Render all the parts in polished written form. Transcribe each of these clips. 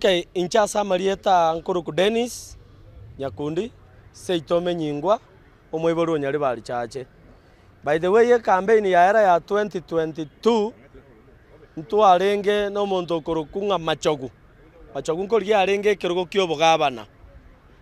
Okay, inche ase amarieta aa nkorokwa Dennis Nyakundi, seito omenyingwa, omoibori o Nyaribari Chache. By the way ecampaign yaera ya 2022, ntwarenge na omonto okorokwa ng'a Machogu, Machogu nkorigia arenge ekerogo kia obogabana.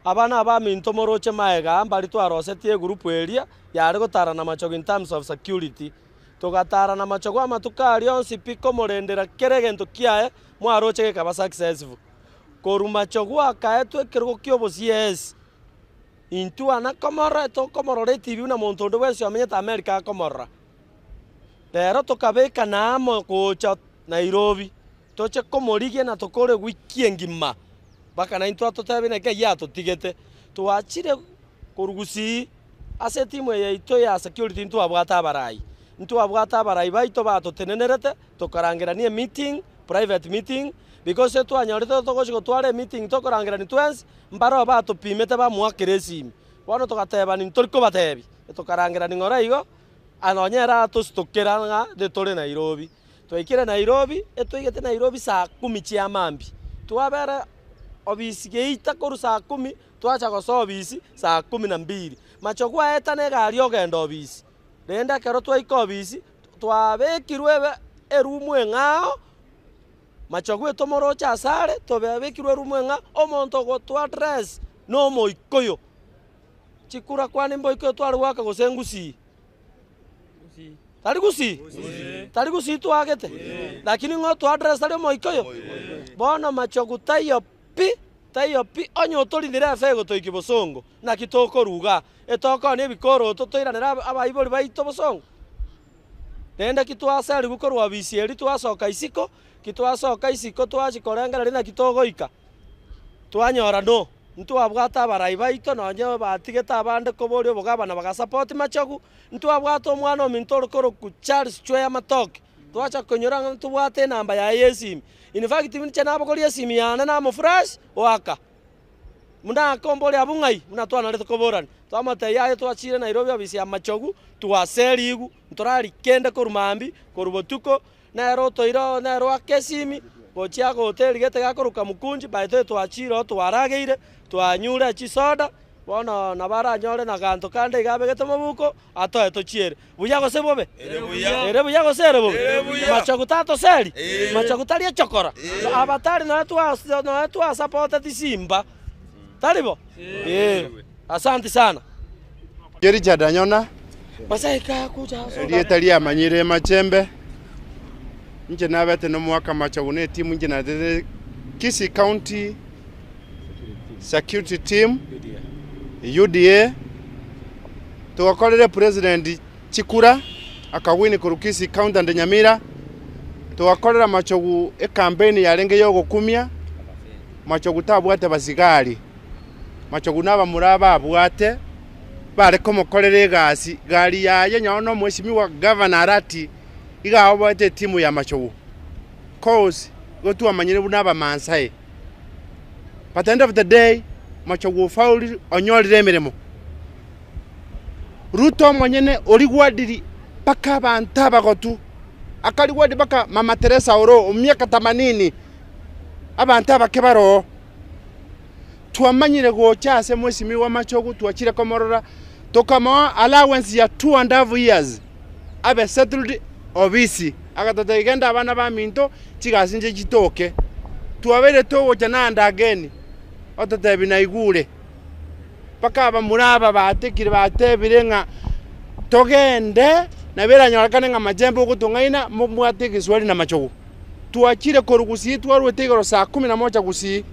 Abana abaminto moroche magega aa mbari twarosetie egroup eria yare gotara na Machogu in terms of security. Togatara na Machogu amatuko aria onsi pi komorendera kera egento kiaye mwaroche gekaba successful. Korwa Machogu akaetwa ekerogo kia obo-CS, intwe ana komorora tokomorora etibi buna monto onde bwensi omenyete America akomorora. Rero tokabekana amo gocha Nairobi, toche komorigia na tokore wiki engima, mpaka naintwe atotebie naki ayio atotigete. Twachire korwa Gusii ase etimu eye yaito ya security ntwabwate abarai, ntwabwate abarai baito batotenenerete, tokarangerania emeeting, private meeting, because etwanyorete togochi gotwara emeeting tokorangerania twensi, mbaroo batopimete bamoakera esimi. Bono togatebani ntori kobatebi, tokarangerania ng'ora igo, nonye ere atositokera ng'a tore Nairobi. Twaikire Nairobi, etwaigete Nairobi saa kumi chia mambia, twabera obisi geita korwa saa kumi, twacha gosoa obisi saa kumi na mbiri. Macho gwaeta na egari ogenda obisi, rende ekero twaika obisi, twabekirwe ebe erumu eng'ao, macho gwetomoroche asare, tobekirwe erumu eng'ao, omonto ogotoa address na omoikoyo. Chikura kwani mboikoyo tware goaka gose ngusii? Tari gusii? Tari gusii twaagete? Lakini ng'o otoa address tari omoikoyo? Bono machogu taiyo pi, taiyo pi, onye otorinire efe egotoikia bosongo, naki tokoruga? Etokonia ebikoroto toiranere abaibori baito bosongo? Rende ki twaserigwe korwa obisi eria twasoka isiko, ki twasoka isiko twachia korengereria naki togoika, twanyora no, ntwabwate abarai baito nonye batigete abande koboria obogabana bagasupport machogu, ntwabwate omwana ominto ore korokwa Charles Chweya Matoke, twacha konyora ng'a ntobwate enamba yaye ya esimi, in fact inche nabogoria esimi yane namoflash, oaka. Buna akomboria abwo ng'ai? Buna twanarete koborania. Twamotebia, Aye twachire Nairobi obisi ya Machogu, twaserigwe, ntorari kende korwa mambia, korwa botuko, nere otoire oo nere oake esimi, gochia agoteri gete gakorokwa Mukunji, by the way twachire oo twarageire, twanyure chisoda, bono nabo aranyore na ganto kande iga abegete mobuko, atoe tochiere. Buya gose bobe? Ere buya gose ere bobe? Machogu tatoseri? Machogu tari echokora? Aba tari nonya twa nonya twasapoteti simba. Tari bo? Ee. Asanti sana. Inche Richard Anyona, erieta riamanyire Machembe, inche nabete nomoaka Machogu na etimu inche natete Kisii County Security Team, UDA, Togakorera president chikura akawin korwa Kisii county and Nyamira, togakorera Machogu ecampaign yarenge ya ogokumia, Machogu tabwate basigari, Machogu na abamura babwate bare komokorera egasi, gari yaye nonye na omweshimiwa governor Arati iga aoboete etimu ya Machogu coz igo twamanyire buna abamaasai but end of the day Machogu ofaulire onyorire emeremo. Ruto omonyene origwadiri mpaka abanto abagotu, akarigwadi mpaka mama Teresa oro omiaka tamanini, abanto abake baroo. Twamanyire gocha ase mweshimiwa Machogu twachire komorora, tokamoa allowance ya two and half years abe settled obisi, agatotebia genda abana baminto chigasi inche chitoke. Twabeire togocha naende again, ototebia naigure. Mpaka abamura aba batekire batebire ng'a togende, nabo eranyorekane ng'a amachembe ogotong'aina mobwate egeswari na amachogo. Twachire korwa gusii twarwete igoro saa kumi na moja gusii,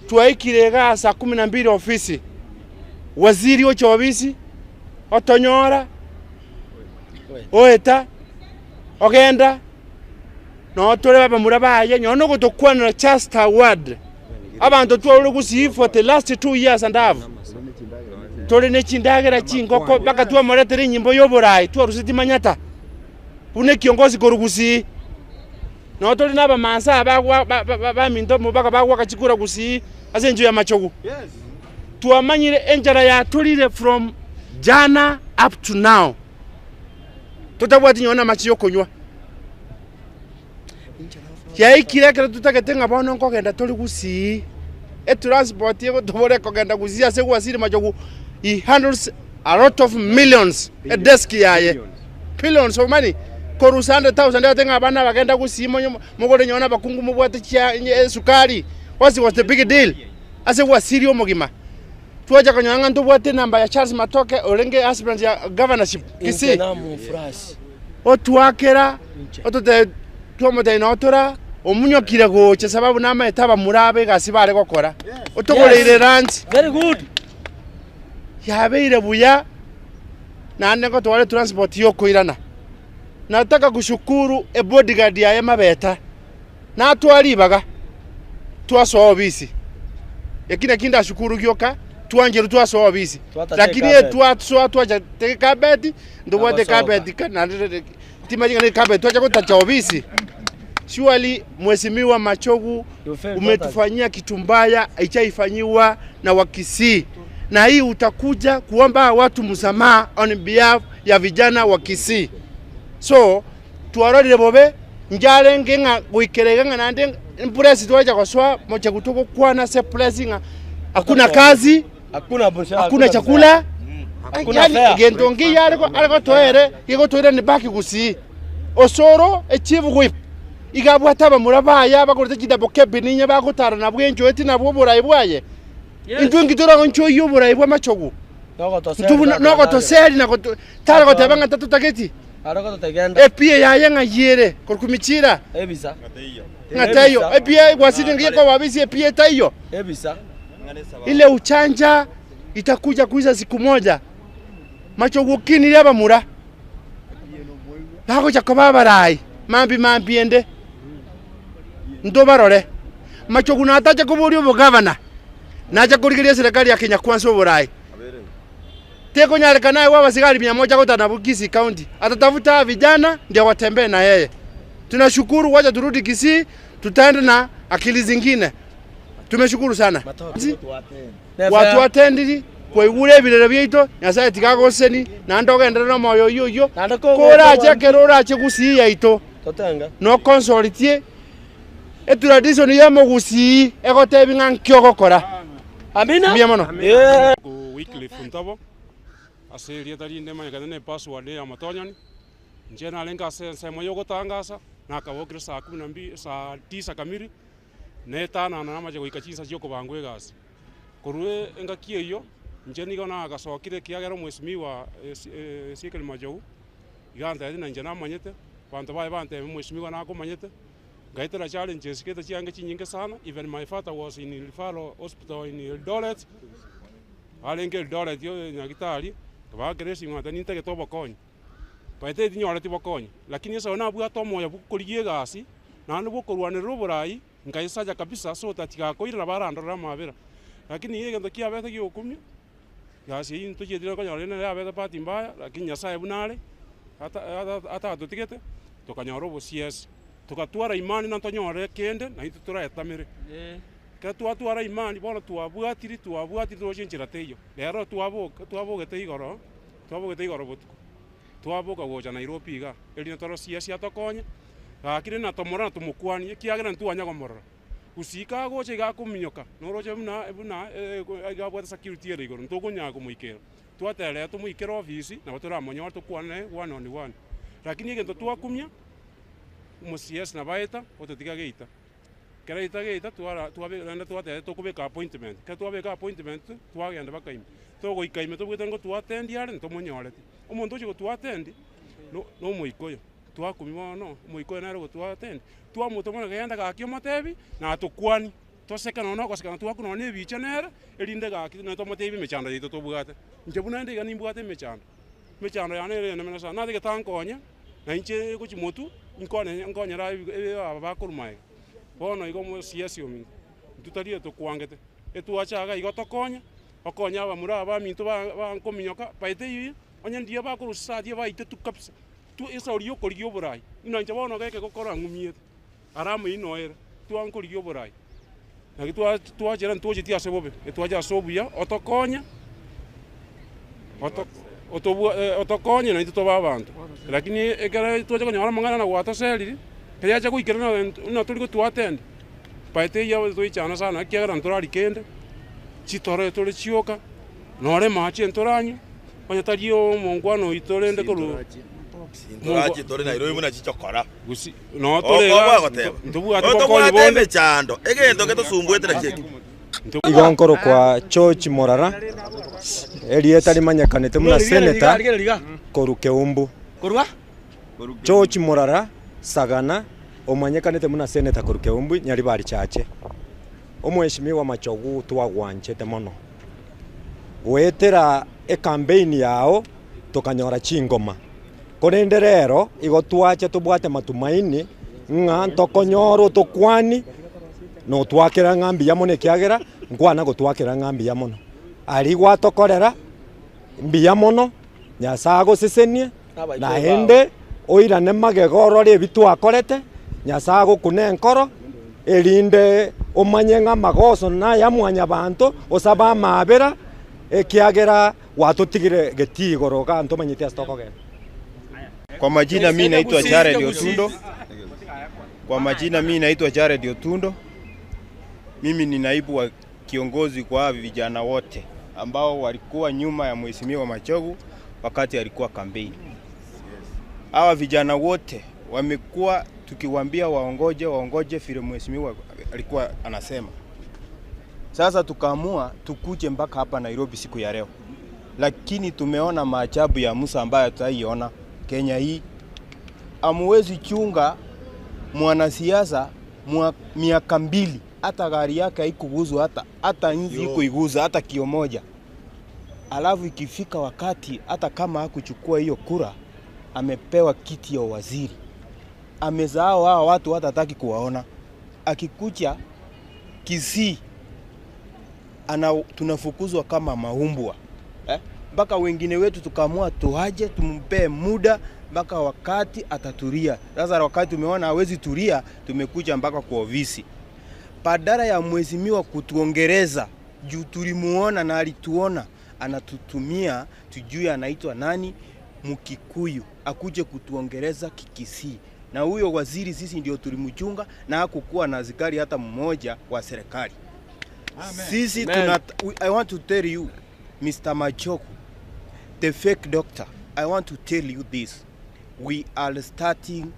twaikire igaa saa kumi na mbili ofisi, waziri ocha ofisi, otonyora, oeta, ogenda, noo tore abamura baye, nonye na ogotokwanera just a word. Abanto twarure gusii for the last 2 years and half, tore ne chindagera chingoko mpaka twamoretera enyimbo ya oboraai twaruseti manyata buna ekiongozi korwa gusii. Noo tore na abamansa aba bagwa ba- ba- baminto mpaka bagwaka chikura gusii ase enchera ya amachogu. Twamanyire enchara yatorire from jana up to now, totabwati nonye na amache ya okonywa. Yaikire ekero totagete ng'a bono nkogenda tore Gusii, etransport egotobora ekogenda Gusii ase gwasire machogu, he handles a lot of millions edesk yaye, billions of money, korusia 100,000 agotebi ng'a abana abagenda Gusii monye mogore nonye na abakungu mobwate chia esukari, what was the big deal ase gwasiria omogima. Twacha konyora ng'a ntobwate enamba ya Charles Matoke orenge aspirant ya governorship Inche Kisii. namofurashi. Otwakera Inche. ototebia twamotebia noo tora omunyokire gocha sababu namaete abamura abe egasi bare gokora. Otogoreire Yes. lunch Very good. yabeire buya naende ngotware transport yokoirana. Nataka kushukuru ebodyguard yaye mabeta. Natware ribaga, twasoa obisi. Eki naki ndashukuru gioka, twancherwa twasoa obisi. Twatacha Lakini ecarpet. etwasoa twacha te carpet, ntobwate Nagosoka. carpet ka naende timanyeti ng'a ne carpet twacha gotacha obisi. Surely Mheshimiwa Machogu You fail umetufanyia kitu mbaya haichaifanyiwa na Wakisii, na hii utakuja kuomba watu msamaha on behalf ya vijana wa Kisii. So Twarorire bobe, njarenge ng'a goikera iga ng'a naende mpresi twacha gosoa mochegu togokwana ase presi ng'a hakuna kazi, Hakuna mshahara, hakuna chakula, Hakuna yani fare. egento nkiya are are gotoere gegotoirania back gusii. Osoro echief whip iga abwate abamura baye abagorete chidouble cabin inye bagotara nabwo enchoeti nabwo oborai bwaye. Intwe inki toragonchoyie oborai bw'amachogu? Intwe buna nogotoseri na goto tare goteba ng'a tatotageti. Epia yaye ng'ai ere korwa Michira? Ng'a teiyo. Epia gwasire ng'ai ekoba bisi epia etaiyo. Ile uchanja itakuja kuisha siku moja. Machogu okinire abamura bagocha koba abarai mambi mambi ende ntobarore. Machogu natache koboria obogavana, nache korigereria eserekari ya Kenya Kwanza oborai. Tekonyarekana aegwe abasigari mia moja gotara nabwo Kisii County. Atatafuta vijana ndio watembee na yeye. Tunashukuru, wacha turudi Kisii, tutaenda na akili zingine. Tumeshukuru sana. Gwatwatendiri, kwaigure ebirero biaito, Nyasaye tiga agoseseni, naende ogenderere nomoyo oyio oyio, Naende kogocha korache gwancha. ekero orache Gusii yaito, Totenga. nokonsoltie etradition y'omogusii egotebi ng'a nki ogokora. Amina. Mbuya mono. Yeah. Wycliffe Ntobo, ase erieta rinde manyekane ne password ya Motonyani, inche narenge ase ensemo ya ogotangasa, nakabokire saa kumi na mbili saa tisa kamili, netanana namache goika chinsa chia okobangwa egasi. Korwa engaki eyio, inche nigo nagasokire ekiagera omwesimigwa Ezekiel Machogu, iga antebetie na inche namanyete, abanto baye bantebia omwesimigwa nakomanyete, Ngaetera challenges gete chiange chinyinge sana, even my father was in referral hospital in Eldoret, arenge Eldoret nyagetari, nkabaakera esimo nkabatebia nintagete obokonyi, by the way tinyoreti bokonyi, lakini ase aywo nabwate omoyo bwa okorigia egasi, naende bwa okorwanerera oborai, nkaisacha kabisa so that gakoirana barandorere amabera. Lakini egento kiabete giokumia, egasi eywo ntochietire konyora rende yabete bahati mbaya, lakini Nyasaye buna are, ata atatotigete, tokanyora obosiesi. Togatwara imani na ntonyore kende, na intwe toraetamere. Ekero twatwara imani, bono twabwatiri twabwatiri toroche enchera teiyo. Rero twaboka twabogete igoro, twabogete igoro botuko, twaboka gocha Nairobi igaa, erinde torosie ase atokonye, gaki rende natomorora natomokwanie, ekiagera ntwanya komorora. Gusii kagocha iga akominyoka, noroche buna buna iga abwate security ere igoro, ntokonyara komoikera. Twaterera tomoikere ofisi, nabo toramonyore tokwane naye one on one. Lakini egento twakumia. Omosiasi nabaeta, ototiga geita. Ekero aeta geita, twara twabe naende twateba tokobeka appointment. Ekero twabeka appointment, twagenda mpaka ime. Togoika ime tobwate ngo twatendi are ntomonyoreti. Omonto ochia gotwatendi, no na omoikoyo. Twakumia bono, omoikoyo nere ogotwatendi, twamotoma ng'a genda gaki omotebi, natokwanie, toseke nonye na ogoseka natwakwa nonye na ebicha nere, erinde gaki naende tomotebi emechando yaito tobwate. Inche buna inde iga nimbwate emechando, emechando yane ere enemene sana, natagete ankonye. Na inche gochia motwe, nkone nkonyere aba bakorwa magega. Bono igo omosiasi ominto, intwe tari etokwangete, etwacha iga igo tokonye, okonye abamura aba baminto ba bankominyoka, by the way, onye ndiria bakorwa society baitetwe kabisa, tu esauri ya okorigia oborai, buna inche bono iga ekegokora ng'umiete, alarm eywo noere, twankorigia oborai. Naki twa twachera ntwochetie ase bobe, etwacha ase obuya, otokonye, oto otobwa otokonye naintwe tobe abanto. Lakini ekere twacha konyora amang'ana na gwatoseriri. Ekero yacha goikerana buna tori gotwatenda, by the way toichana sana ekiagera ntorari kende, chitoro tore chioka, nore amache ntoranywe, onye tari omongwana oito rende korwa Sintorache tore Nairobi buna chichokora. Gusii, noo tore Oko iga, gwagoteba. ntobwati Oyo bokonyi tobwate bonde. emechando, egento getosumbuete nakio eke. Igo nkorokwa George Morara, erieta rimanyekanete buna Senator korwa Keumbu. George Morara Sagana omanyekanete buna Senator korwa Keumbu Nyaribari Chache. Omweshimiwa Machogu twagwanchete mono. Goetera ekampeini yao tokanyora chingoma. Korende rero igo twacha tobwate matumaini ng'a ntokonyora otokwani notwakera ng'a mbuya mono ekiagera nkwana gotwakera ng'a mbuya mono. Aria gwatokorera mbuya mono, Nyasae agosesenie, naende oirane magega orore ebi twakorete, Nyasae agokune enkoro, erinde omanye ng'a amagoso naya mwanyabanto, osabe amaabera, ekiagera gwatotigire getii igoro igaa ntomanyeti ase tokogenda. Kwa majina mi naitwa Jared Otundo. Kwa majina mi naitwa Jared Otundo. Mimi ni naibu wa kiongozi kwa vijana wote ambao walikuwa nyuma ya Mheshimiwa Machogu wakati alikuwa kampeni. Hawa vijana wote wamekuwa tukiwaambia waongoje, waongoje vile mheshimiwa alikuwa anasema. Sasa tukaamua tukuje mpaka hapa Nairobi siku ya leo, lakini tumeona maajabu ya Musa ambayo tutaiona Kenya hii. Hamuwezi chunga mwanasiasa miaka mbili, hata gari yake haikuguzwa, hata hata nzi ikuiguza hata kio moja. Alafu ikifika wakati hata kama hakuchukua hiyo kura, amepewa kiti ya waziri, amesahau hawa watu, hata hataki kuwaona. Akikuja Kisii ana, tunafukuzwa kama maumbwa eh? Mpaka wengine wetu tukaamua tuaje, tumpee muda mpaka wakati atatulia. Sasa wakati tumeona hawezi tulia, tumekuja mpaka kwa ofisi badala ya mheshimiwa kutuongereza juu tulimuona na alituona, anatutumia tujue anaitwa nani, Mkikuyu akuje kutuongereza Kikisii. Na huyo waziri sisi ndio tulimchunga na hakukuwa na askari hata mmoja wa serikali. Sisi tuna, I want to tell you Mr. Machogu, the fake doctor, I want to tell you this. We are starting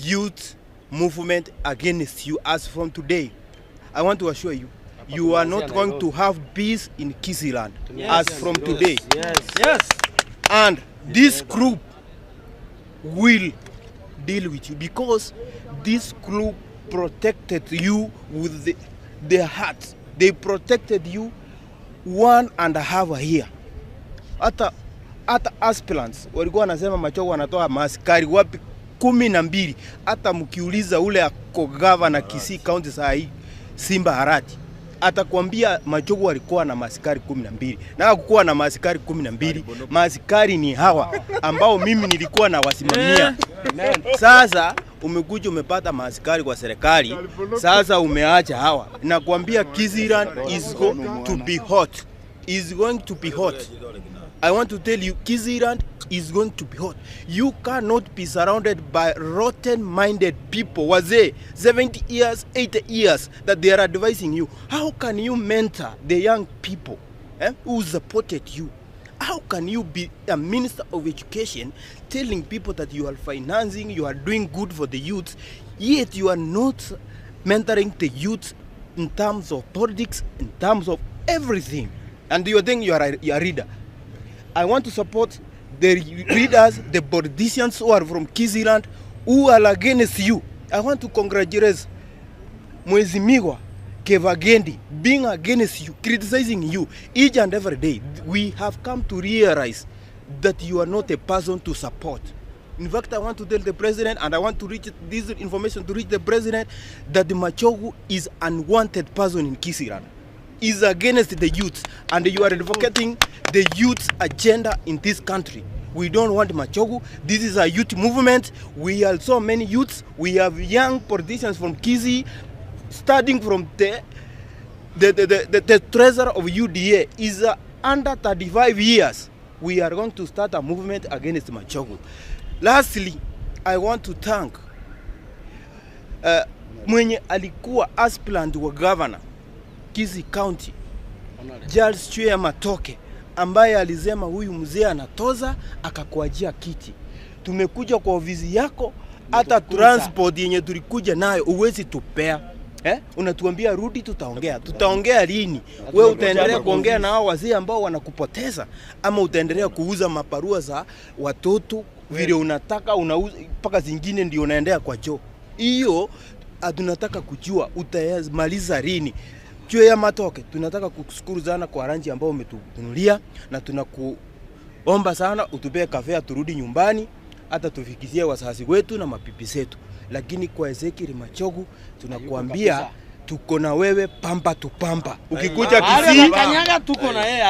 youth movement against you as from today. I want to assure you, you are not going to have peace in Kisii land as from today. Yes. And this group will deal with you because this group protected you with their hearts. They protected you 1.5 a year. Hata hata aspirants walikuwa wanasema Machogu wanatoa maaskari wapi 12. Hata mkiuliza ule ako gavana Kisii County saa hii Simba Arati atakwambia Machogu alikuwa na maaskari 12 na hakukuwa na maaskari 12. Maaskari ni hawa ambao mimi nilikuwa nawasimamia. Sasa umekuja umepata maaskari kwa serikali, sasa umeacha hawa. Nakwambia Kisii land is going to be hot, is going to be hot. I want to tell you, Kisii land is going to be hot. You cannot be surrounded by rotten-minded people, wazee, 70 years, 80 years, that they are advising you. How can you mentor the young people who supported you? How can you be a minister of education telling people that you are financing, you are doing good for the youth, yet you are not mentoring the youth in terms of politics, in terms of everything? And you think you are a leader. I want to support the leaders, the politicians who are from Kisii land, who are against you. I want to congratulate Mheshimiwa Kibagendi being against you, criticizing you each and every day. We have come to realize that you are not a person to support. In fact, I want to tell the president, and I want to reach this information to reach the president, that the Machogu is unwanted person in Kisii land. Is against the youth, and you are advocating the youth agenda in this country. We don't want Machogu. This is a youth movement. We are so many youths. We have young politicians from Kisii, starting from the treasurer of UDA is under 35 years. We are going to start a movement against Machogu. Lastly, I want to thank eh, mwenye alikuwa aspirant wa governor Kisii County Charles Chweya Matoke ambaye alisema huyu mzee anatoza akakuajia kiti. Tumekuja kwa ofisi yako, hata transport yenye tulikuja nayo uwezi tupea eh? Unatuambia rudi, tutaongea. Tutaongea lini? We utaendelea kuongea na hao wazee ambao wanakupoteza, ama utaendelea kuuza maparua za watoto vile unataka, unauza mpaka zingine ndio unaendea kwa choo. Hiyo tunataka kujua utamaliza lini. Chweya Matoke, tunataka kukushukuru sana kwa ranji ambayo umetununulia na tunakuomba sana utupee kafea turudi nyumbani, hata tufikizie wazazi wetu na mapipi zetu. Lakini kwa Ezekiel Machogu tunakuambia tuko na wewe pamba tu pamba. Ukikuja Kisii Kanyaga tuko na yeye.